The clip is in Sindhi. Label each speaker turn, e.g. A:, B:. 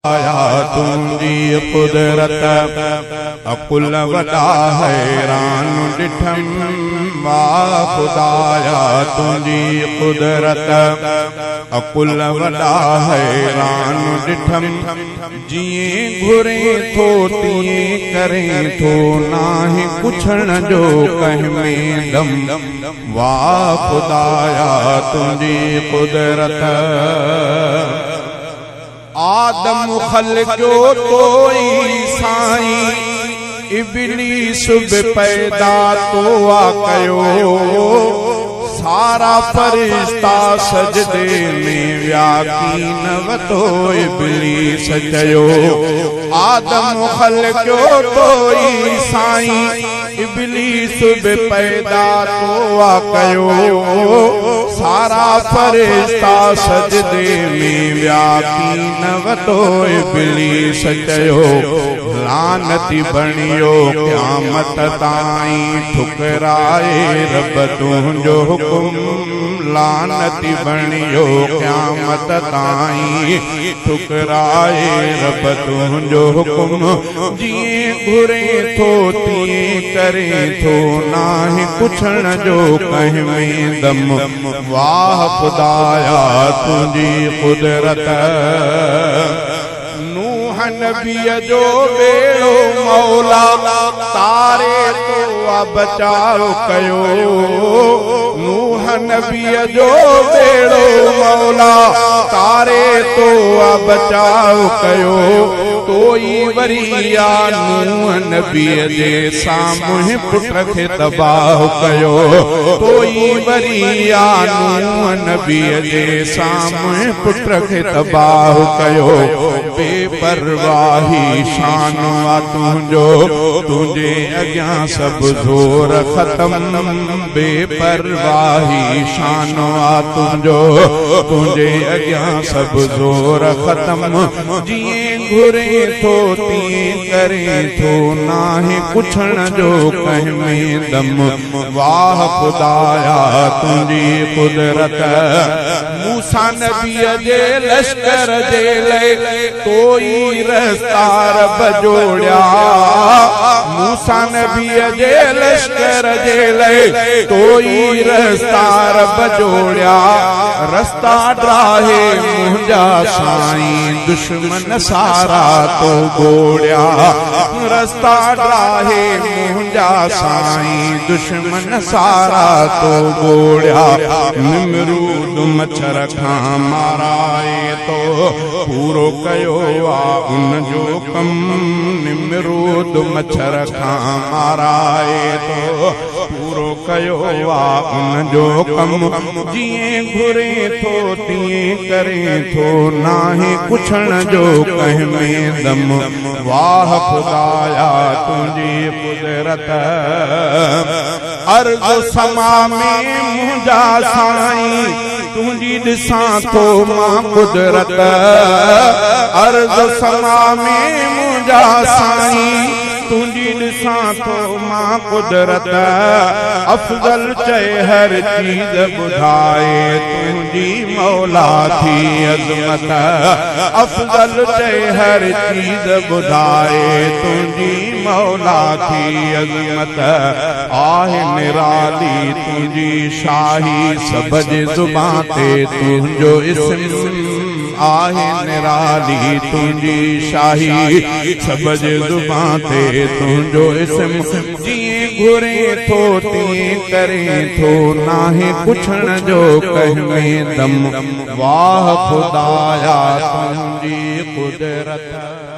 A: آيا تنهنجي قدرت عقل وڏا حيران ڏٺم واھ خدايا تنهنجي قدرت عقل وڏا حيران ڏٺم جيئن گهرين ٿو تيئن ڪرين ٿو ناهي پڇڻ جو ڪنهن ۾ دم واھ خدايا تنهنجي قدرت. آدم خلقيو تو ئي سائين، ابليس به پيدا تو آ ڪيو. سارا فرشتا سجدي ۾ ويا ڪين وتو ابليس چيو. آدم خلقيو تو ئي سائين. ابليس به پيدا تو آ ڪيو، سارا فرشتا سجدي ۾ ويا ڪين وتو ابليس چيو، لعنتي بڻيو قيامت تائين ٺڪرائي رب تنهنجو حڪم، لعنتي بڻيو قيامت تائين ٺڪرائي رب تنهنجو حڪم. جيئن گهرين ٿو تيئن ڪرين ٿو، ناهي پڇڻ جو ڪنهن ۾ دم، واهه خدايا تنهنجي قدرت. نوح نبيء جو ٻيڙو مولا تاري تو آ بچاء ڪيو، نوح نبيء جو ٻيڙو مولا تاري تو آ بچاء ڪيو. تو ئي وري آ نوح نبيء جي سامهون پٽ کي تباهه ڪيو. تو ئي وري آ نوح نبيء جي سامهون پٽ کي تباهه ڪيو. بي پرواهي شان آ تنهنجو، تنهنجي اڳيان سڀ زور ختم. بي پرواهي شان آ تنهنجو، تنهنجي اڳيان سڀ زور ختم. جيئن گهرين ٿو تيئن ڪرين ٿو، ناهي پڇڻ جو ڪنهن ۾ دم، واهه خدايا تنهنجي قدرت. موسيٰ نبيء جي لشڪر جي لئه تو ئي رستا رب جوڙيا، موسيٰ نبيء جي لشڪر جي لئه تو ئي رستا رب جوڙيا. رستا ڊاهي منهنجا سائين دشمن سارا تو ٻوڙيا رستا ڊاهي منهنجا سائين دشمن سارا تو ٻوڙيا نمرود مڇر کان مارائي تو پورو ڪيو آ ان جو ڪم نمرود مڇر کان مارائي تو پورو ڪيو آ ان جو ڪم، جيئن گهرين ٿو تيئن ڪرين ٿو، ناهي پڇڻ جو ڪنهن ۾ دم، واهه خدايا تنهنجي قدرت. ارض و سما ۾ منهنجا سائين، تنهنجي ڏسان ٿو مان قدرت، ارض و سما ۾ منهنجا سائين. تنهنجي ڏسان ٿو مان قدرت، افضل چئي هر چيز ٻڌائي، تنهنجي مولا ٿي عظمت، افضل چئي هر چيز ٻڌائي، تنهنجي مولا ٿي عظمت، آهه نرالي تنهنجي شاهي، سڀ جي زبان تي تنهنجو اسم. آهي نرالي تنهنجي شاهي، سڀ جي زبان تي تنهنجو اسم، جيئن گهرين ٿو تيئن ڪرين ٿو، ناهي پڇڻ جو ڪنهن ۾ دم، واهه خدايا تنهنجي قدرت.